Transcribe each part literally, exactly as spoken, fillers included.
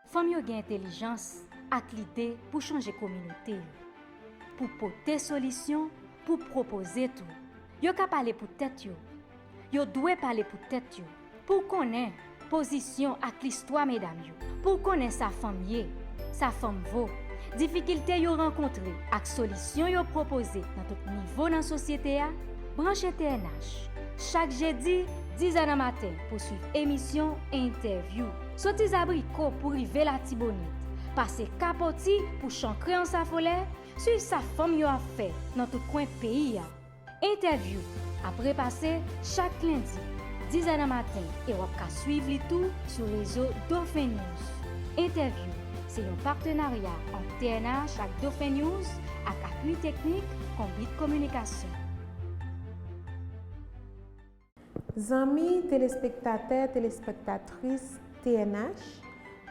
Fanm yo gen entèlijans ak lide pou chanje kominote yo, pou pote solisyon, pou pwopoze tou. Yo ka pale pou tèt yo. Yo dwe pale pou tèt yo. Pou w konnen pozisyon ak listwa medam yo. Pou w konnen sa fanm ye, sa fanm vo, difikilte yo rankontre ak solisyon yo pwopoze nan tout nivo nan sosyete a, branche T N H. Chak jedi, dizè nan maten pou swiv emisyon Entèvyou. Soti Zabriko pou rive Latibonit, pase Kapoti pou chankre Ansafolè, swiv sa fanm yo ap fè nan tout kwen peyi a. Entèvyou ap repase chak lendi, dizè nan maten, e w ap ka swiv li tou sou rezo Dauphin News. Entèvyou se yon patenarya ant T N H ak Dauphin News ak apui teknik Konbit Kominikasyon. Zanmi telespektatè, telespektatris T N H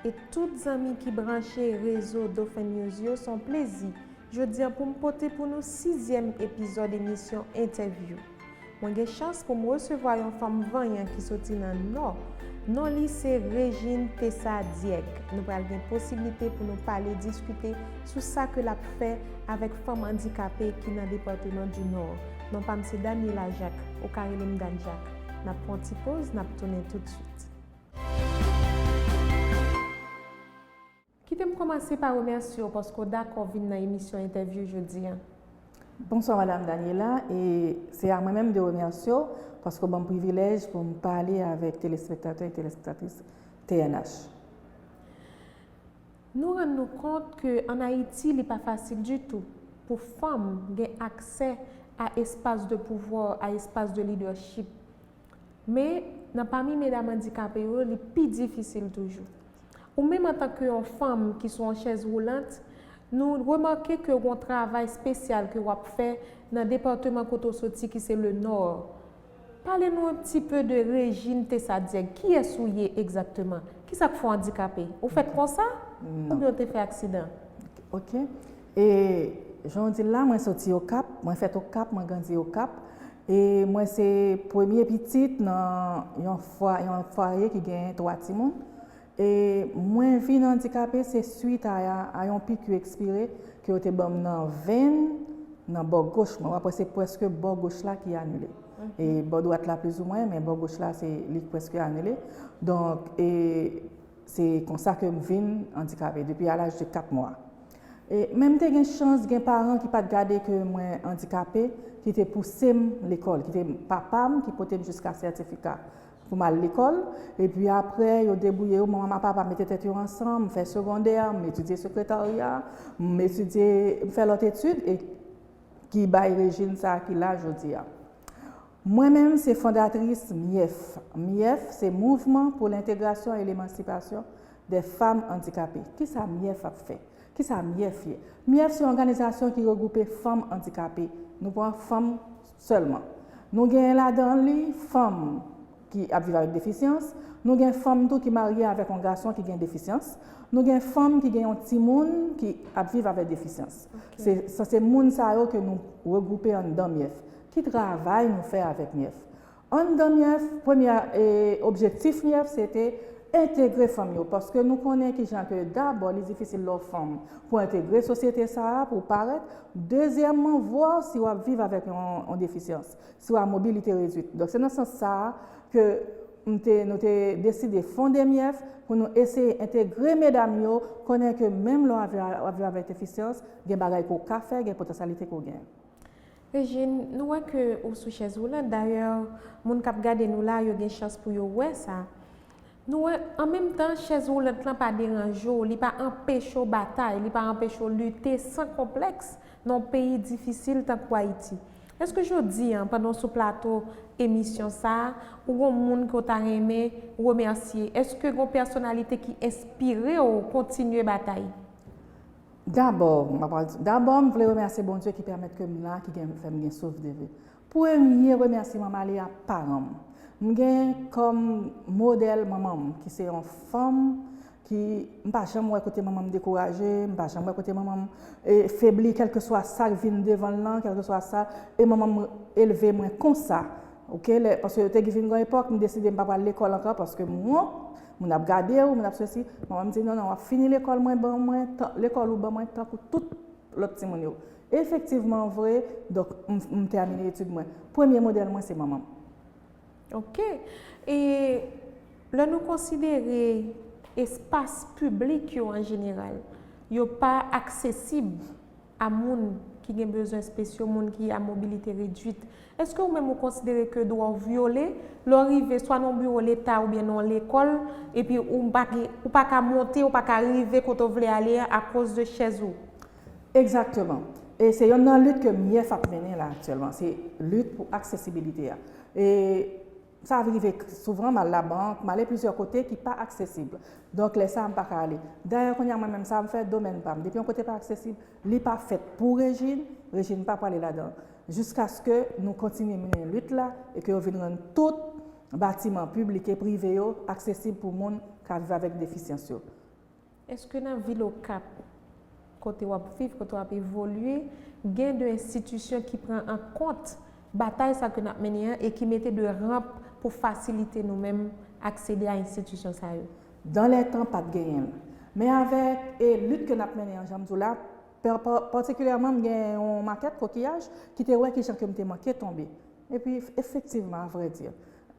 e tout zanmi ki branche rezo Dauphin News yo, se yon plezi jodi a pou m pote pou nou sizyèm epizòd emisyon Entèvyou. Mwen gen chans pou m resevwa yon fanm vanyan ki soti nan Nò. Non li se Régine Tessa Diègue. Nou pral gen posiblite pou nou pale, diskite sou sa ke l ap fè avèk fanm andikape ki nan depatman di Nò. Non pa m se Daniela Jacques, ou ka rele m Dan Jak. N ap pran ti poz, n ap tounen toutswit. Kite m kòmanse pa remèsye w paske w dakò vin nan emisyon Entèvyou jodi a. Bonswa, Madanm Daniela, e se a mwen menm de remèsye w paske w ban m privilèj pou m pale avèk telespektatè e telespektatris T N H. Nou rann nou kont ke ann Ayiti, li pa fasil ditou pou fanm gen aksè a espas de pouvwa, a espas de lidèchip. Men, nan pami medam andikape yo, li pi difisil toujou. Ou menm antanke yon fanm ki sou yon chèz woulant, nou remake ke w gen yon travay espesyal ke w ap fè nan depatman kote w soti ki se le Nò. Pale nou un petit peu de Régine Tessa Diègue. Kiyès ou ye egzakteman? Kisa k fè w andikape? Ou fèt konsa? Non. Oubyen w te fè aksidan? Ok. E jan w di l la, mwen soti Okap, mwen fèt Okap, mwen grandi Okap. E mwen se premye pitit nan yon fwa, yon fwaye ki gen twa timoun. E mwen vin andikape, se swit a, a yon piki ekspire ke yo te ban m nan venn, nan bò goch mwen. W ap wè se prèske bò goch la ki anile. E bò dwat la plizoumwen, men bò goch la se li prèske anile. Donk, e se konsa ke m vin andikape depi a laj de kat mwa. E, men m te gen chans gen paran ki pa t gade ke mwen andikape, ki te pouse m lekòl, ki te papa m ki pote m jiska sètifika pou m al lekòl. Epi apre, yo debouye yo, manman m ak papa m mete tèt yo ansanm, m fè segondè, m etidye sekretarya, m etidye, m fè lòt etid, e ki bay Régine sa a ki la jodi a. Mwen menm, se fondatris MIEF. MIEF, se Mouvement pour l'intégration et l'émancipation des femmes handicapées. Kisa MIEF ap fè? Kisa MIEF ye? MIEF se yon òganizasyon ki regwoupe fanm andikape. Nou pran fanm sèlman. Nou gen ladan li fanm ki ap viv avèk defisyans. Nou gen fanm tou ki marye avèk yon gason ki gen defisyans. Nou gen fanm ki gen yon timoun ki ap viv avèk defisyans. Ok. Se, sa se moun sa yo ke nou regwoupe anndan MIEF. Ki travay nou fè avèk MIEF? Anndan MIEF, premye, e, objektif MIEF, se te entegre fanm yo, paske nou konnen kijan ke dabò li difisil lè w fanm pou entegre sosyete sa a, pou w parèt. Dezyèmman, vwa si w ap viv avèk yon, yon defisyans, si w a mobilite redwit. Donk, se nan sans sa a ke m te, nou te deside fonde MIEF pou nou eseye entegre medam yo, konnen ke menm lè w ap viv, w ap viv avèk defisyans, gen bagay ke w ka fè, gen potansyalite ke w genyen. Régine, nou wè ke ou sou chèz woulant. Dayè, moun k ap gade nou la, yo gen chans pou yo wè sa. Nou wè, an menm tan, chèz woulant lan pa deranje w, li pa anpeche w batay, li pa anpeche w lite san konplèks nan yon peyi difisil tankou Ayiti. Èske jodi a, pandan w sou plato emisyon sa a, ou gon moun ke w ta renmen remèsye? Èske gon pèsonalite ki enspire w kontinye batay? Dabò, m ap pral di, dabò, m vle remèsye Bondye ki pèmèt ke m la, ki gen, fè m gen souf de vi. Premye remèsiman m ale a paran m. M gen kòm modèl manman m, ki se yon fanm ki, m pa janm wè kote manman m dekouraje, m pa janm wè kote manman m, e, febli, kèlkeswa sa k vin devan l lan, kèlkeswa sa, e manman m elve mwen konsa. Ok, lè, paske yo te vin gen epòk, m deside m pa pral lekòl ankò, paske m wont, moun ap gade w, moun ap sesi. Manman m di, non, non, w ap fini lekòl mwen, ban mwen, tan- lekòl ou ban mwen, tankou tout lòt timoun yo. Efektivman, vre, donk, m, m tèmine etid mwen. Premye modèl mwen, se manman m. Ok. E lè nou konsidere espas piblik yo an jeneral, yo pa aksesib a moun ki gen bezwen espesyal, moun ki a mobilite redwit. Èske ou menm ou konsidere ke dwa w vyole lè w rive swa nan yon biwo leta oubyen nan yon lekòl, epi ou pa gen, ou pa ka monte, ou pa ka rive kote w vle ale a akoz de chèz ou? Egzakteman. E se yonn nan lit ke MIEF ap mennen la aktyèlman. Se lit pou aksesibilite a. E sa rive souvan, m al labank, m ale plizyè kote ki pa aksesib. Donk, lè sa a, m pa ka ale. Dayè, kounye a, mwen menm, sa m fè, domèn pa m. Depi yon kote pa aksesib, li pa fèt pou Rejin, Rejin pa prale ladan. Jiskaske nou kontinye mennen lit la e ke yo vin rann tout batiman piblik e prive yo aksesib pou moun k ap viv avèk defisyans yo. Èske nan vil Okap, kote w ap viv, kote w ap evolye, gen de enstitisyon ki pran an kont batay sa ke n ap mennen an e ki mete de ranp pou fasilite nou menm aksede a enstitisyon sa yo? Dan lè tan, pa t genyen l. Men avèk e lit ke n ap mennen an, jan m di w la, pa- pa- patikilyèman, m gen yon makèt kokiyaj ki te wè kijan ke m te manke tonbe. Epi, efektivman, avrèdi,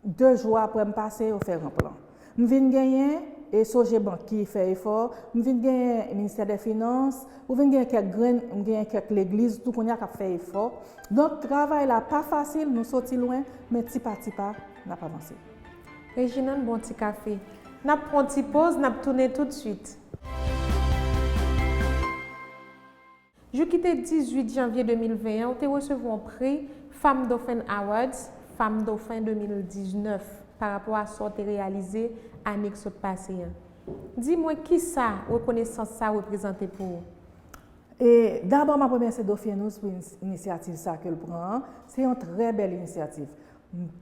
de jou apre m pase, yo fè ranp lan. M vin genyen e Sogebank ki fè efò, m vin genyen Ministè dè Finans, ou vin genyen kèk grenn, m genyen kèk legliz tou kounye a k ap fè efò. Donk, travay la pa fasil, nou soti lwen, men ti pa ti pa, n ap avanse. Reginande, bon ti kafe. N ap pran ti poz, n ap tounen toutswit. Jou ki te dizuit janvye de mil ven an, ou te resevwa yon pri Femme Dauphin Awards, Femme Dauphin de mil diznèf, pa rapò a sa w te reyalize ane k sot pase an. Di mwen kisa rekonesans sa reprezante pou ou? E dabò, m ap remèsye Dauphin News pou inis- inisyativ sa ke l pran an. Se yon trè bèl inisyativ.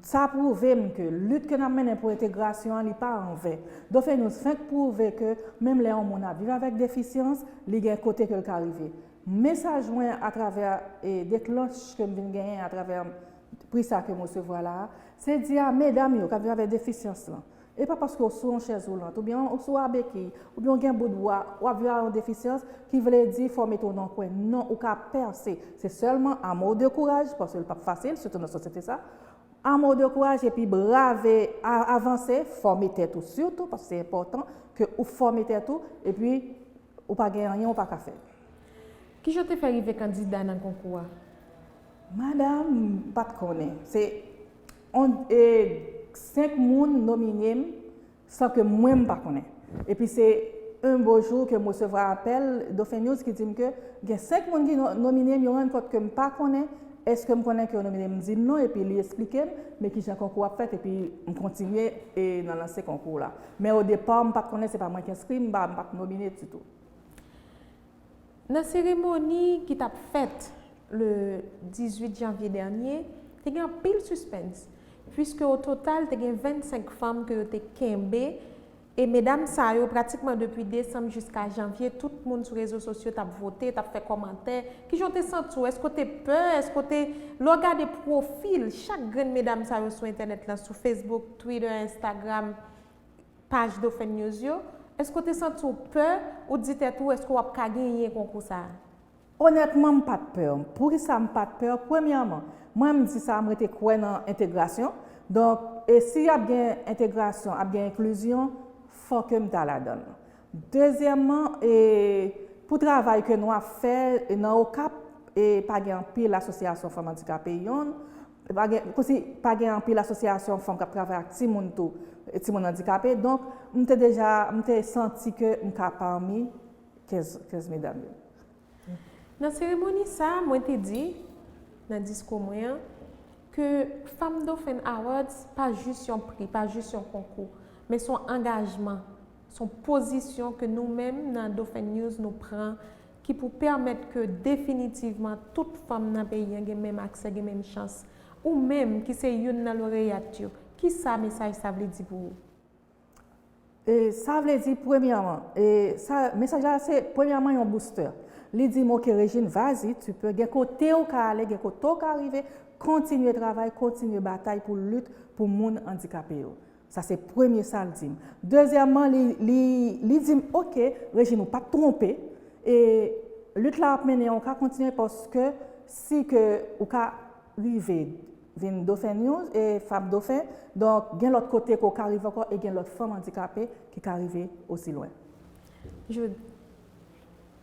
Sa pwouve m ke lit ke n ap mennen pou entegrasyon an, li pa anven. Dauphin News fenk pwouve ke menm lè yon moun ap viv avèk defisyans, li gen kote ke l ka rive. Mesaj mwen atravè e deklanch ke m vin genyen atravè pri sa ke m resevwa la a, se di a medam yo k ap viv avèk defisyans lan, e pa paske w sou yon chèz woulant, oubyen w sou a bekiy, oubyen w gen bout bwa, w ap viv ak yon defisyans, ki vle di fò w mete w nan yon kwen. Non, ou ka pèse. Se sèlman a mo de kouraj, paske l p ap fasil, sitou nan sosyete sa. A mo de kouraj epi brave, a- avanse, fòme tèt ou sitou, paske se enpòtan ke ou fòme tèt ou, epi ou pa gen anyen ou pa ka fè. Kijan w te fè rive kandida nan konkou a? Madanm, m pa t konnen. Se on, e, senk moun nomine m san ke mwen m pa konnen. Epi se yon bo jou ke m resevwa apèl Dauphin News ki di m ke gen senk moun ki no- nomine m, yo rann kont ke m pa konnen. Èske m konnen ke yo nomine m? M di non, epi li esplike m, men kijan konkou ap fèt, epi m kontinye e nan lanse konkou la. Men o depa, m pa t konnen, se pa mwen ki enskri, m pa, m pa t nomine ditou. Nan seremoni ki t ap fèt le dizuit janvye dènye, te gen anpil sispens, puiske o total te gen vennsenk fanm ke yo te kenbe, e medam sa yo, pratikman depi desanm jiska janvye, tout moun sou rezo sosyo t ap vote, t ap fè kòmantè. Kijan w te santi w? Èske w te pè? Èske w te, lè w gade pwofil chak grenn medam sa yo sou entènèt lan, sou Facebook, Twitter, Instagram, paj Dauphin News yo, èske w te santi w pè, ou di tèt ou, èske w ap ka genyen konkou sa a? Onètman, m pa t pè. Poukisa m pa t pè? Premyèman, mwen, m di sa, m rete kwè nan entegrasyon. Donk, e si ap gen entegrasyon, ap gen enklizyon, fò ke m ta ladan l. Dezyèmman, e pou travay ke nou ap fè e nan Okap, e pa gen anpil asosyasyon fanm andikape yonn, pa gen, kòmsi pa gen anpil asosyasyon fanm k ap travay ak timoun tou, e timoun andikape. Donk, m te deja, m te santi ke m ka pami kenz, kenz medam yo. Nan seremoni sa a, mwen te di, nan diskou mwen an, ke Femme Dauphin Awards pa jis yon pri, pa jis yon konkou, men se yon angajman, se yon pozisyon ke nou menm nan Dauphin News nou pran ki pou pèmèt ke definitivman tout fanm nan peyi an gen menm aksè, gen menm chans. Ou menm ki se youn nan loreyat yo, kisa mesaj sa vle di pou ou? E sa vle di, premyèman, e sa, mesaj la se, premyèman, yon booster. Li di m, ok, Régine, vas-y, tu peux, gen kote ou ka ale, gen kote ou ka rive, kontinye travay, kontinye batay pou lit pou moun andikape yo. Sa se premye sa l di m. Dezyèmman, li, li, li di m, "Oke, Régine, ou pa t twonpe." E lit la ap mennen an, ou ka kontinye paske si ke ou ka rive vin Dauphin News e Fab Dauphin, donk gen lòt kote ke ou ka rive ankò e gen lòt fanm andikape ki ka rive osi lwen. Jude,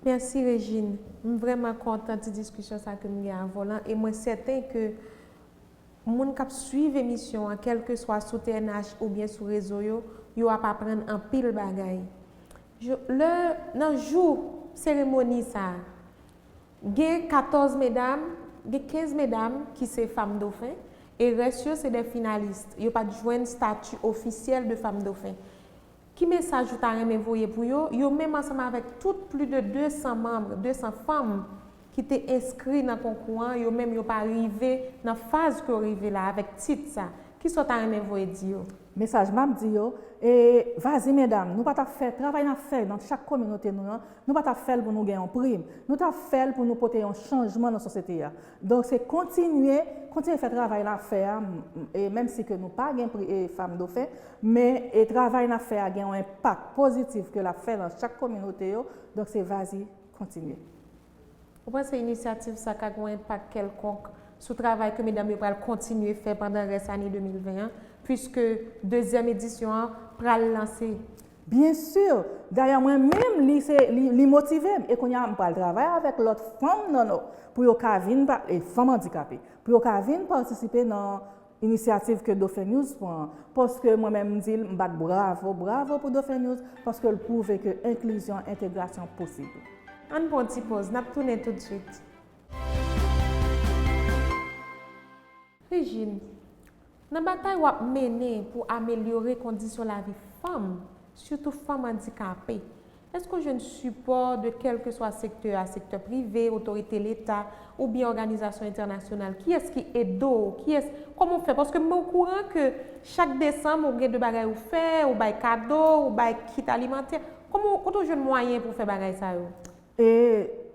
mèsi Régine. M vrèman kontan ti diskisyon sa ke m gen avè w lan e mwen sèten ke moun k ap swiv emisyon an, kèlkeswa sou T N H oubyen sou rezo yo, yo ap aprann anpil bagay. Lè, nan jou seremoni sa a, gen katòz medam, gen kenz medam ki se Fab Dauphin, e rès yo se de finalis. Yo pa t jwenn stati ofisyèl de Fab Dauphin. Ki mesaj ou ta renmen voye pou yo? Yo menm ansanm avèk tout plis de de san manm, de san fanm ki te enskri nan konkou an, yo menm yo pa rive nan faz ke w rive la avèk tit sa. Kisa w ta renmen voye di yo? Mesaj m ap di yo, e vazi medam, nou pa t ap fè travay n ap fè nan chak kominote nou an, nou pa t ap fè l pou nou gen yon prim. Nou t ap fè l pou nou pote yon chanjman nan sosyete a. Donk se kontinye, kontinye fè travay n ap fè a, e menm si ke nou pa gen pri e Fab Dauphin, men e travay n ap fè a gen yon enpak pozitif ke l ap fè nan chak kominote yo, donk se vazi kontinye. Ou panse inisyativ sa ka gen yon enpak kèlkonk sou travay ke medam yo pral kontinye fè pandan rès ane de mil ven an, piske dezyèm edisyon an pral lanse? Byen si! Dayè mwen menm, li se, li, li motive m. E kounye a, m pral travay avèk lòt fanm nan Nò pou yo ka vin, e fanm andikape, pou yo ka vin patisipe nan inisyativ ke Dauphin News pran an. Paske mwen menm, m di l, m bat bravo, bravo pou Dauphin News, paske l pwouve ke enklizyon, entegrasyon posib. Ann pran yon ti poz, n ap tounen toutswit. Régine, nan batay w ap mennen pou amelyore kondisyon lavi fanm, sitou fanm andikape, èske w jwenn sipò de kèlkeswa sektè a, sektè prive, otorite leta, oubyen òganizasyon entènasyonal? Kiyès ki ede w? Kiyès, kòman w fè? Paske m okouran ke chak desanm ou gen de bagay ou fè, ou bay kado, ou bay kit alimantè. Kòman, kote w jwenn mwayen pou w fè bagay sa yo? E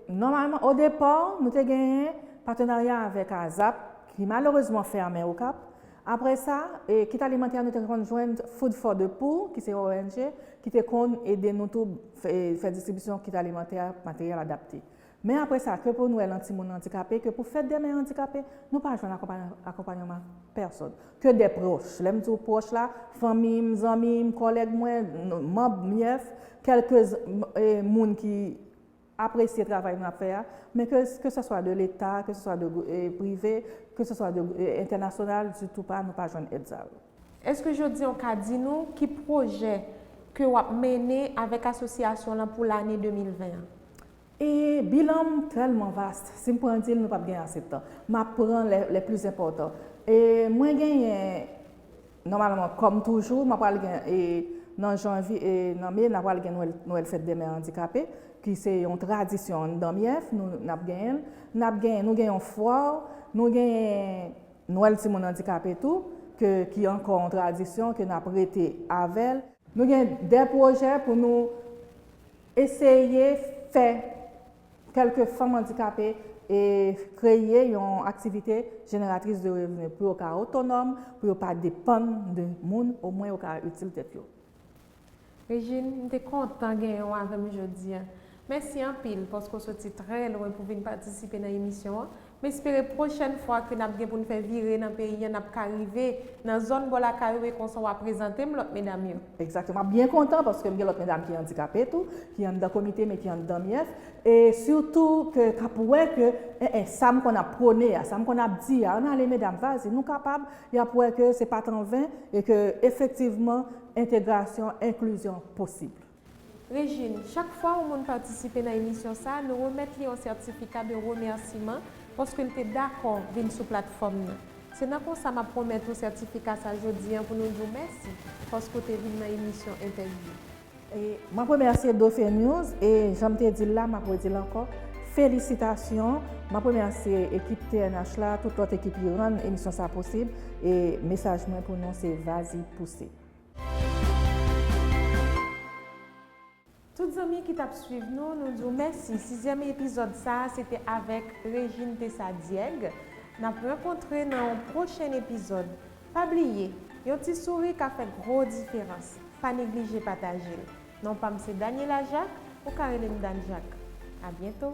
nòmalman, o depa, nou te genyen patenarya avèk ASAP, ki malerezman fèmen Okap. Apre sa, e kit alimantè a, nou te konn jwenn Food for the Poor, ki se yon O N G, ki te konn ede nou tou fè, fè distribisyon kit alimantè, materyèl adapte. Men apre sa, ke pou Nwèl an timoun andikape, ke pou fèt dè mè andikape, nou pa jwenn akonpay-, akonpayman pèsòn. Ke dè pwòch. Lè m di w pwòch la, fanmi m, zanmi m, kòlèg mwen, n-, manm M Y F, kèlke z-, m-, e, moun ki apresye travay nou ap fè a, men ke, ke se swa de leta, ke se swa de, e, prive, ke se swa de, e, entènasyonal, sitou pa, nou pa jwenn èd sa yo. Èske jodi a w ka di nou ki pwojè ke w ap mennen avèk asosyasyon lan pou lane de mil ven an? E bilan m tèlman vas, si m pran di l, nou p ap gen ase tan. M ap pran les, les plus importants. E mwen genyen, nòmalman, kòm toujou, m ap pral gen, e nan janvye, e nan me, n ap pral gen Nwèl, Nwèl Fèt dè Mè Andikape, ki se yon tradisyon anndan M Y F, nou, n ap genyen l. N ap genyen, nou gen yon fwa, nou genyen Nwèl timoun andikape tou, ke, ki ankò yon tradisyon ke n ap rete avè l. Nou gen de pwojè pou nou eseye fè kèlke fanm andikape e kreye yon aktivite jeneratris de revni pou yo ka otonòm, pou yo pa depann de moun, omwen yo ka itil tèt yo. Régine, m te kontan genyen w avè m jodi a. Mèsi anpil paske w soti trè lwen pou vin patisipe nan emisyon an. M espere pwochèn fwa ke n ap gen pou n fè vire nan peyi an, n ap ka rive nan zòn bò lakay ou e konsa w a prezante m lòt medam yo. Egzakteman. M ap byen kontan paske m gen lòt medam ki andikape tou, ki anndan komite, men ki anndan M Y F. E sitou ke k ap wè ke, en, en, sa m konn ap pwone a, sa m konn ap di a, ann ale medam, vazi, nou kapab, y ap wè ke se pa t anven e ke efektivman entegrasyon, enklizyon posib. Régine, chak fwa yon moun patisipe nan emisyon sa a, nou remèt li yon sètifika de remèsiman paske l te dakò vin sou platfòm nan. Se nan konsa m ap remèt ou sètifika sa a jodi a pou nou di w mèsi paske w te vin nan emisyon entèvyou. E m ap remèsye Dauphin News e jan m te di l la, m ap redi l ankò, felisitasyon. M ap remèsye ekip T N H la, tout lòt ekip ki rann emisyon sa posib. E mesaj mwen pou nou se vazi pouse. Tout zanmi ki t ap swiv nou, nou di w mèsi. Sizyèm epizòd sa a, se te avèk Régine Tessa Diègue. N ap rankontre nan yon pwochen epizòd. Pa bliye, yon ti souri ka fè gwo diferans. Pa neglije pataje l. Non pa m se Daniela Jacques, ou ka rele m Dan Jacques. A byento!